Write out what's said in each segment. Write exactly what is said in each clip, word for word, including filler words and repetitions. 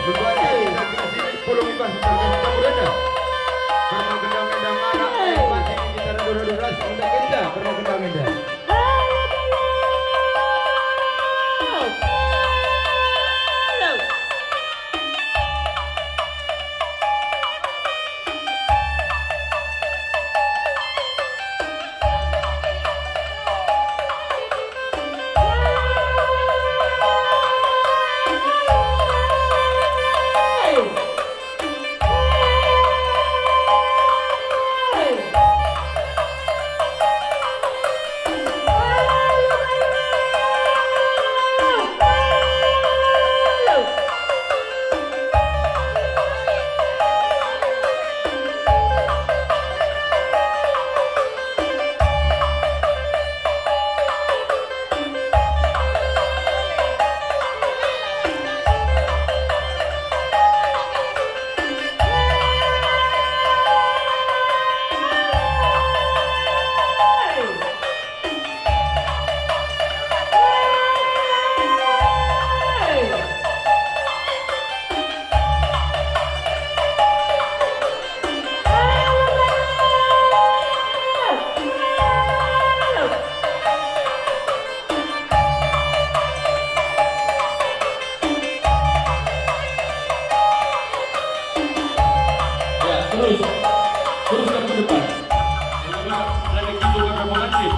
Pulung ibas, ibas, ibas, ibas. Perna gendang-gendang anak, eh, mati kita radu-radu ras, undang kenca, perna gendang-gendang. Ya, terus. Teruskan ke depan. Terima kasih.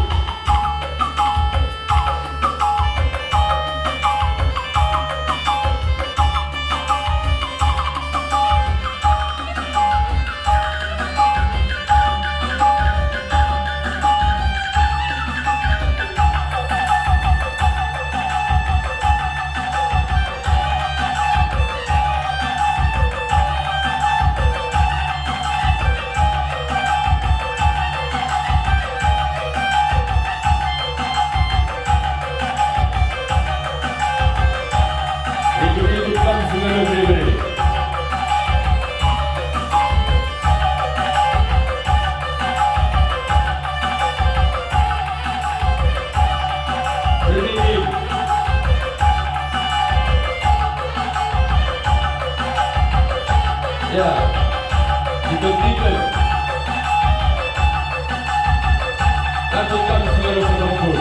Ikut-ikut kam selalu beri-beri. Beri-beri. Ya. Ikut-ikut. Lanjutkan selalu berkumpul.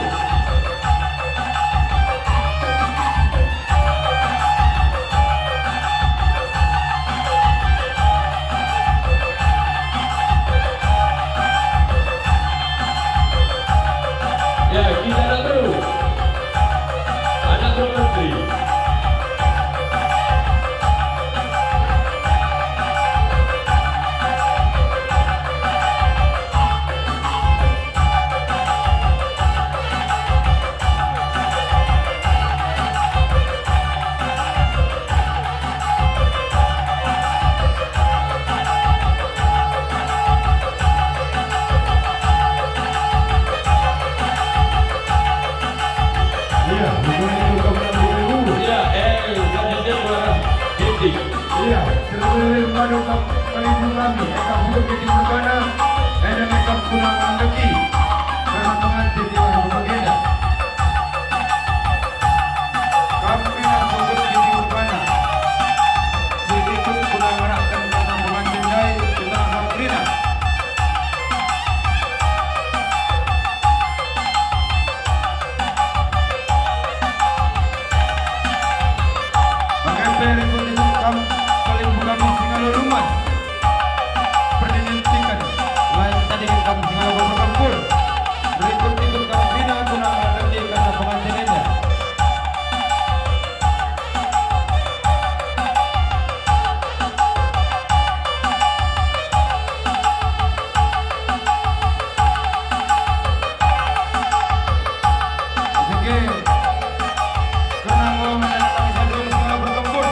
Ya, kita anak beru. Anak beru menteri. Iya, bukan itu kamu nanti dulu. Iya, eh, lanjutnya suara titik. Iya, terlebih madu kam melibu kami, eka butuh jadi mergana, enda mekam kuna mandeki, karena pengantin di rumah bagenda. Kami langsung jadi mergana. Sedikit pun kuna ngerahkan karena pengantin dai, tengah hal kerina. Bage pe rikut ikut kam kalimbubu kami si ngalo luman. Perninin tikan, lain tadingin kam si ngalo berperkempul. Rikut ikut kam kerina guna ngadengke kata pengantin enda. Oke. Kerna enggo mendana kami sadun selalu berkempul.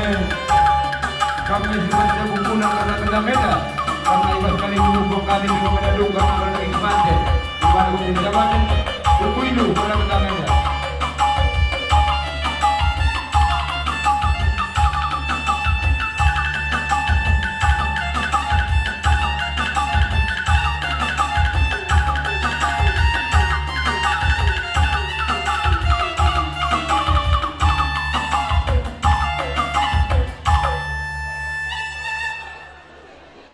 Kami si bangsa Bungkula karena kena meda, karena ibas kali dulu kok kami dengan meda dungga karena ibas. Ibarat kami meda batin, kuilu karena kena